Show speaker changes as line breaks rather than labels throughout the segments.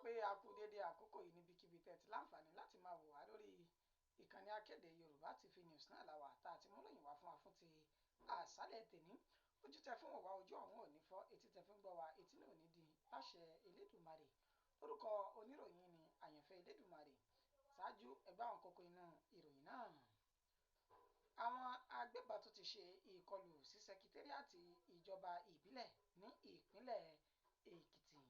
Pé a kú déédéé àkókò yìí níbikíbi tẹ́ ti láǹfààní láti máa wò wá lórí ìkànnì akéde Yorùbá TV News náà làwà tá a ti mú ròyìn wá fún wa fún ti àṣálẹ́ tèní. Ojú tẹ fún wá, ojú ọ̀hún ò ní fọ́. Etí tẹ fún gbọ́ wa, etí náà ò ní di láṣẹ Elédùmarè. Orúkọ oníròyìn ni Àyànfẹ́ Elédùmarè. Ṣáájú, ẹgbẹ́ àwọn kókó inú ìròyìn náà. Àwọn agbébọn tó ti ṣe ìkọlù sí sẹkítẹ́rìàtì ìjọba ìbílẹ̀ ní ìpínlẹ̀ Èkìtì.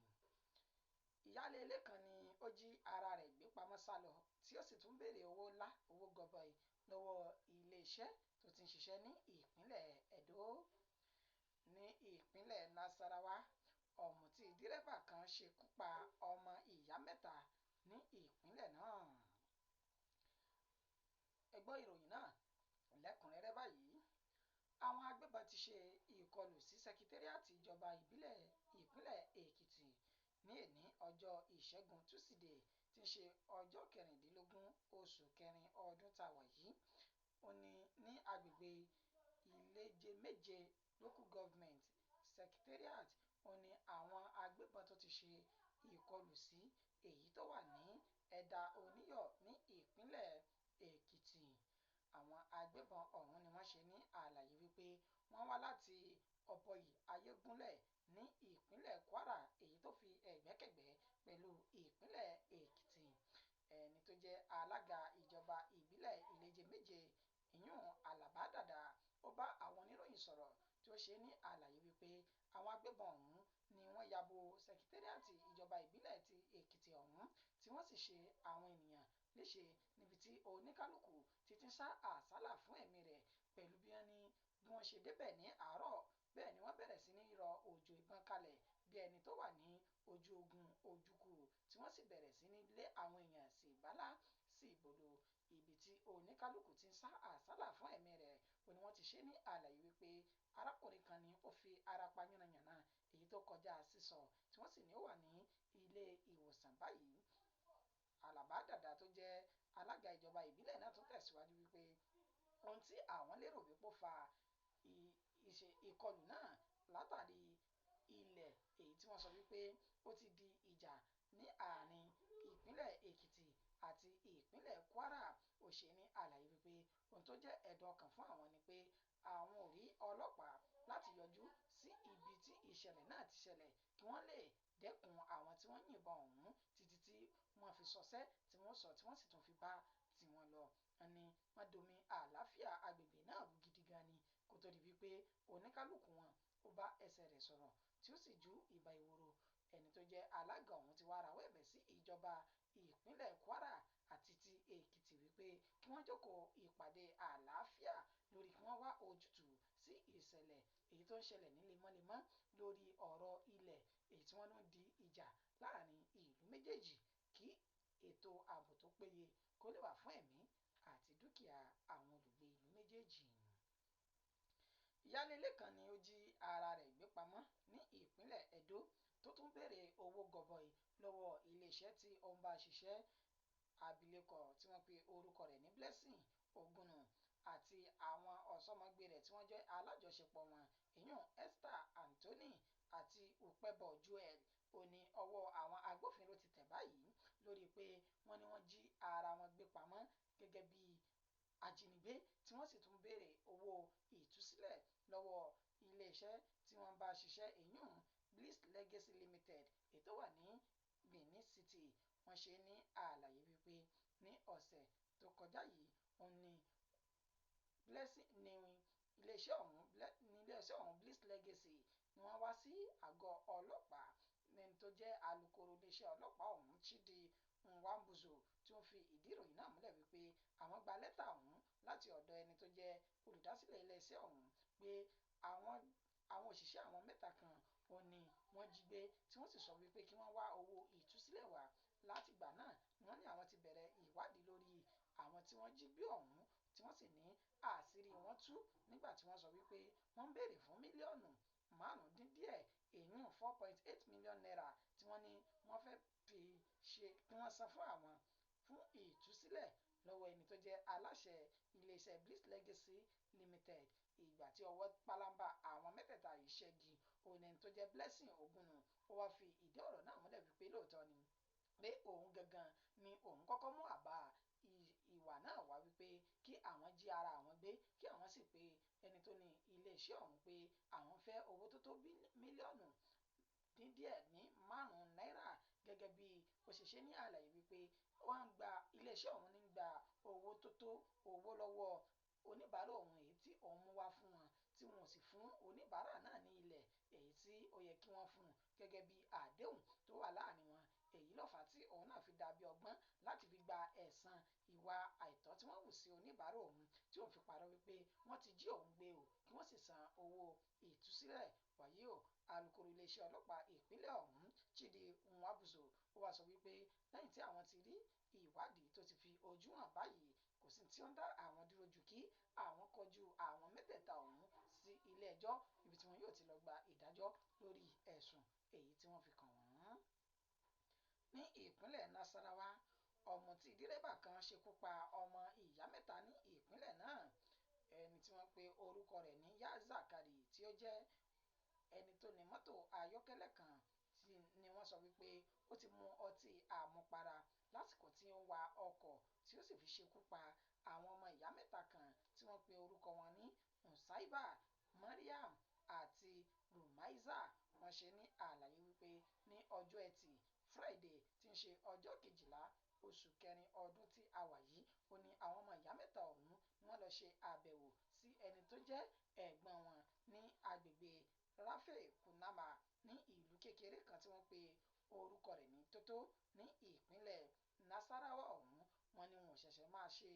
Ìyáálé ilé kan ni ó jí ara rẹ̀ gbé pamọ́ sá lọ, tí ó sì tún béèrè owó ńlá, owó gọbọi lọ́wọ́ iléeṣẹ́ tó ti ń ṣiṣẹ́ ní ìpínlẹ̀ Ẹdó. Ní ìpínlẹ̀ Nasarawa, ọ̀mùtí dírẹ́bà kan ṣekú pa ọmọ ìyá mẹ́ta ní ìpínlẹ̀ náà. Ẹ gbọ́ ìròyìn náà lẹ́kùnrẹ́rẹ́ báyìí. Àwọn agbébọn ti ṣe ìkọlù sí sẹkítẹ́rìàtì ìjọba ìbílẹ̀ ìpínlẹ̀ Èkìtì ní èní ọjọ́ Ìṣẹ́gun Túsídẹ̀ẹ́, tí ń ṣe ọjọ́ 16 oṣù kẹrin ọdún tá a wà yìí. Ó ní ní agbègbè Iléjeméje Local Government Secretariat, ó ní àwọn agbébọn tó ti ṣe ìkọlù sí, èyí tó wà ní Ẹ̀dà Oníyọ̀ ní ìpínlẹ̀ Èkìtì. Àwọn agbébọn ọ̀hún ni wọ́n ṣe ní àlàyé wípé wọ́n wá láti Ọ̀bọ̀yì Ayégúnlẹ̀ ní ìpínlẹ̀ Kwara, èyí tó fi ẹ̀gbẹ́kẹ̀gbẹ́ pẹ̀lú ìpínlẹ̀ Èkìtì. Ẹni tó jẹ́ alága ìjọba ìbílẹ̀ Iléjeméje, ìyún Àlàbá Dàda, ó bá àwọn oníròyìn sọ̀rọ̀, tí ó ṣe ní àlàyé wípé àwọn agbébọn ọ̀hún ni wọ́n ya bo sẹkítẹ́rìàtì ìjọba ìbílẹ̀ ti Èkìtì ọ̀hún, tí wọ́n sì ṣe àwọn ènìyàn léṣe níbi tí oníkálukú ti ti ń sá àsálà fún ẹ̀mí rẹ̀. Pẹ̀lú bí wọ́n ní bí wọ́n ṣe débẹ̀ ní àárọ̀, bẹ́ẹ̀ ni wọ́n bẹ̀rẹ̀ sí ní rọ òjò ìbọn kalẹ̀ bí ẹni tó wà ní ojú ogun ojúkù, tí wọ́n sì bẹ̀rẹ̀ sí ní lé àwọn èèyàn sí ìbálá sí ìbòlò ibi tí oníkálukú ti ń sá àsálà fún ẹ̀mí rẹ̀. Ó ní wọ́n ti ṣe ní àlàyé wípé arákùnrin kan ni ó fi ara pa yánnayànna, èyí tó kọjá sísọ, tí wọ́n sì ní ó wà ní ilé ìwòsàn báyìí. Àlàbá Dàda tó jẹ́ alága ìjọba ìbílẹ̀ náà tún tẹ̀síwájú wípé ohun tí àwọn lérò wípé ó fa ìkọlù náà látàrí ilẹ̀, èyí tí wọ́n sọ wípé ó ti di ìjà ní àárín ìpínlẹ̀ Èkìtì àti ìpínlẹ̀ Kwara. Ó ṣe ní àlàyé wípé ohun tó jẹ́ ẹ̀dùn ọkàn fún àwọn ni pé àwọn ò rí ọlọ́pàá láti yọjú sí ibi tí ìṣẹ̀lẹ̀ náà ti ṣẹlẹ̀, kí wọ́n lè dẹ́kun àwọn tí wọ́n yìnbọn ọ̀hún títí tí wọ́n fi sọsẹ́ tí wọ́n sọ, tí wọ́n sì tún fi bá tiwọn lọ. Wọ́n ní wọ́n domi àlàáfíà agbègbè náà rú gidi gan ni, kó tó di wípé oníkálukú wọn ó bá ẹsẹ̀ rẹ̀ sọ̀rọ̀, tí ó sì ju ìbá ìwòrò. Ẹni tó jẹ́ alága ọ̀hún ti wá rawọ́ ẹ̀bẹ̀ sí ìjọba ìpínlẹ̀ Kwara àti ti Èkìtì wípé kí wọ́n jókòó ìpàdé àlàáfíà lórí kí wọ́n wá ojútùú sí ìṣẹ̀lẹ̀ èyí tó ń ṣẹlẹ̀ ní lemọ́lemọ́ lórí ọ̀rọ̀ ilẹ̀, èyí tí wọ́n ń di ìjà láàrin ìlú méjèèjì, kí ètò ààbò tó péye kó lè wà fún ẹ̀mí àti dúkìá àwọn olùgbé ìlú méjèèjì. Ìyáálé ilé kan ni ó jí ara rẹ̀ gbé pamọ́ ní ìpínlẹ̀ Ẹdó, tó tún béèrè owó gọbọi lọ́wọ́ iléeṣẹ́ tí ó ń bá ṣiṣẹ́. Abilékọ tí wọ́n pe orúkọ rẹ̀ ní Blessing Ogunnu àti àwọn ọ̀ṣọ́mọgbé rẹ̀ tí wọ́n jẹ́ alájọṣepọ̀ wọn, ìyún Esther Anthony àti Upebo Joel, ó ní ọwọ́ àwọn agbófinró ti tẹ̀ báyìí lórí pé wọ́n ní wọ́n jí ara wọn gbé pamọ́ gẹ́gẹ́ bí ajínigbé, tí wọ́n sì tún béèrè owó ìtúsílẹ̀ lọ́wọ́ iléeṣẹ́ tí wọ́n bá ṣiṣẹ́, ìyún Bliss Legacy Limited, èyí tó wà ní Benin City. Wọ́n ṣe ní àlàyé wípé ní ọ̀sẹ̀ tó kọjá yìí, òun ní Blessing ní iléeṣẹ́ ọ̀hún Bliss Legacy ni wọ́n wá sí àgọ́ ọlọ́pàá. Ẹni tó jẹ́ alukoro iléeṣẹ́ ọlọ́pàá ọ̀hún, Chidi Nwambuzo, tí ó fi ìdí ìròyìn náà múlẹ̀ wípé àwọn gba lẹ́tà ọ̀hún láti ọ̀dọ̀ ẹni tó jẹ́ olùdásílẹ̀ iléeṣẹ́ ọ̀hún pé àwọn òṣìṣẹ́ àwọn mẹ́ta kan ò ní wọ́n jí gbé, tí wọ́n sì sọ wípé kí wọ́n wá owó ìtúsílẹ̀ wá. Látìgbà náà ni wọ́n ní àwọn ti bẹ̀rẹ̀ ìwádìí lórí àwọn tí wọ́n jí gbé ọ̀hún, tí wọ́n sì ní àṣírí wọn tú nígbà tí wọ́n sọ wípé wọ́n ń béèrè fún mílíọ̀nù 5 dín díẹ̀, èyún ₦4.8 million, tí wọ́n ní wọ́n fẹ́ fi ṣe kí wọ́n san fún àwọn fún ìtúsílẹ̀ lọ́wọ́ ẹni tó jẹ́ aláṣẹ iléeṣẹ́ Bliss Legacy Limited. Ìgbà tí ọwọ́ pálábá àwọn mẹ́tẹ̀ẹ̀ta yìí ṣẹ́gi, òun ẹni tó jẹ́ Blessing Ogunnu, ó wáá fi ìdí ọ̀rọ̀ náà múlẹ̀ wípé lóòótọ́ ni. Pé òun gangan ni òun kọ́kọ́ mú àbá ìwà náà wá wípé kí àwọn jí ara àwọn gbé, kí àwọn sì pe ẹni tó ní iléeṣẹ́ ọ̀hún pé àwọn fẹ́ owó tó tó mílíọ̀nù dín díẹ̀ ní 5 náírà, gẹ́gẹ́ bí ó ṣe ṣe ní àlàyé wípé wọ́n ń gba iléeṣẹ́ ọ̀hún ní gba owó tó tó owó lọ́wọ́ oníbàárà òun èyí tí òun mú wá fún wọn, tí wọn ò sì fún oníbàárà náà ní ilẹ̀ èyí tí ó yẹ kí wọ́n fún un gẹ́gẹ́ bí àdéhùn tó wà láàrin wọn. Èyí ló fà á tí òun náà fi dàbí ọgbọ́n láti fi gba ẹ̀san ìwà àìtọ́ tí wọ́n hù sí oníbàárà òun, tí òun fi parọ́ wípé wọ́n ti jí òun gbé o, kí wọ́n sì san owó ìtúsílẹ̀. Wàyí o, alukoro iléeṣẹ́ ọlọ́pàá ìpínlẹ̀ ọ̀hún Chidi Nwabuzo ó wá sọ wípé lẹ́yìn tí àwọn ti rí ìwádìí tó ti fi ojú hàn báyìí, kò sí tí ó ń dá àwọn dúró ju kí àwọn kọjú àwọn mẹ́tẹ̀ẹ̀ta ọ̀hún sí ilé ẹjọ́, ibi tí wọn yóò ti lọ gba ìdájọ́ lórí ẹ̀sùn èyí tí wọ́n fi kàn wọ́n. Ní ìpínlẹ̀ Nasarawa, ọ̀mùtí dírẹ́bà kan ṣekú pa ọmọ ìyá mẹ́ta ní ìpínlẹ̀ náà. Ẹni tí wọ́n pe orúkọ rẹ̀ ní Yazakari, tí ó jẹ́ ẹni tó ní mọ́tò ayọ́kẹ́lẹ́ kan, tí ni wọ́n sọ wípé ó ti mu ọtí àmupara lásìkò tí ó ń wa ọkọ̀, tí ó sì fi ṣekú pa àwọn ọmọ ìyá mẹ́ta kan tí wọ́n pe orúkọ wọn ní Nusaiba, Mariam àti Rumaiza. Wọ́n ṣe ní àlàyé wípé ní ọjọ́ Ẹtì Friday tí ń ṣe ọjọ́ 12 oṣù kẹrin ọdún tí a wà yìí, ó ní àwọn ọmọ ìyá mẹ́ta ọ̀hún ni wọ́n lọ ṣe àbẹ̀wò sí ẹni tó jẹ́ ẹ̀gbọ́n wọn ní agbègbè Rafe Kunama ní ìlú kékeré kan tí wọ́n pe orúkọ rẹ̀ ní Tótó ní ìpínlẹ̀ Nasarawa ọ̀hún. Wọ́n ní wọn ò ṣẹ̀ṣẹ̀ máa ṣe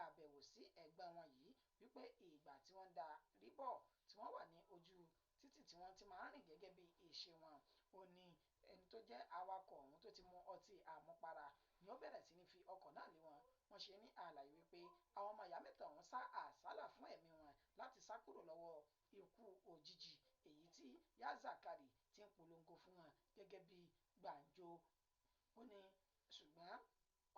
àbẹ̀wò sí ẹ̀gbọ́n wọn yìí, wípé ìgbà tí wọ́n ń da ríbọ̀ tí wọ́n wà ní ojú títì tí wọ́n ti máa ń rìn gẹ́gẹ́ bí ìṣe wọn, ó ní ẹni tó jẹ́ awakọ̀ ọ̀hún tó ti mu ọtí àmupara ni ó bẹ̀rẹ̀ sí ní fi ọkọ̀ náà lé wọn. Wọ́n ṣe ní àlàyé wípé àwọn ọmọ ìyá mẹ́ta ọ̀hún sá àsálà fún ẹ̀mí wọn láti sá kúrò lọ́wọ́ ikú òjijì èyí tí Yazakari ti ń polongo fún wọn gẹ́gẹ́ bí gbàǹjo. Ó ní ṣùgbọ́n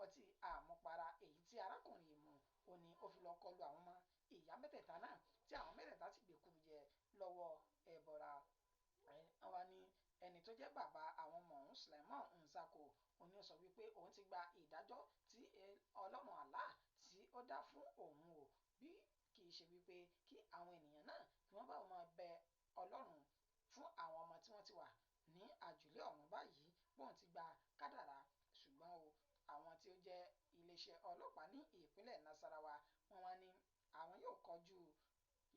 ọtí àmupara èyí tí arákùnrin yìí mu, ó ní ó fi lọ kọlu àwọn ọmọ ìyá mẹ́tẹ̀ẹ̀ta náà tí àwọn mẹ́tẹ̀ẹ̀ta sì gbé kúrú jẹ lọ́wọ́ ẹbọra. Wọ́n ní ẹni tó jẹ́ bàbá àwọn ọmọ ọ̀hún, Suleiman Nzako, ó ní ó sọ wípé òun ti gba ìdájọ́ tí Ọlọ́run Allah tí ó dá fún òun o, bí kì í ṣe wípé kí àwọn ènìyàn náà kí wọ́n bá wọn máa bẹ Ọlọ́run fún àwọn ọmọ tí wọ́n ti wà ní àjùlé ọ̀run báyìí, bóun ti gba kádàrá. Ṣùgbọ́n o, àwọn tí ó jẹ́ iléeṣẹ́ ọlọ́pàá ní ìpínlẹ̀ Nasarawa, wọ́n wá ní àwọn yóò kọjú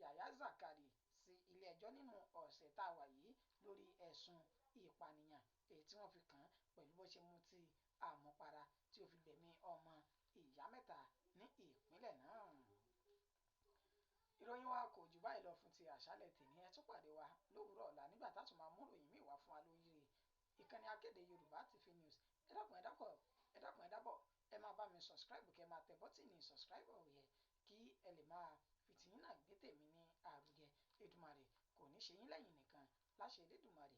Yahaya Zakari sí ilé ẹjọ́ nínú ọ̀sẹ̀ tá a wà yìí lórí ẹ̀sùn ìpànìyàn èyí tí wọ́n fi kàn án pẹ̀lú bó ṣe mutí àmupara tí ó fi gbẹ̀mí ọmọ ìyá mẹ́ta ní ìpínlẹ̀ náà. Ìròyìn wa kò jù báyìí lọ fún ti àṣálẹ́ tèmi. Ẹ tún pàdé wa lówùúrọ̀ ọ̀la nígbà tá a tún máa mú ìròyìn míì wá fún wa lórí ìkànnì akéde Yorùbá TV News. Ẹ dákun, ẹ dákun, ẹ dákun, ẹ dábọ̀, ẹ máa bá mi subscribe, kẹ́ máa tẹ bọ́tìnì subscribe yẹ kí ẹ lè máa fi tiyín náà gbé tèmi ní àrùgẹ. Èdùmàrè kò ní ṣe yín lẹ́yìn nìkan láṣẹ Elédùmarè.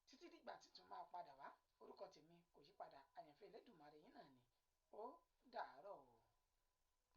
Títí dìgbà títún máa padà wá, orúkọ tèmi kò yí padà, àyànfẹ́ Elédùmarè yín náà ni. Ó dàárọ̀ o.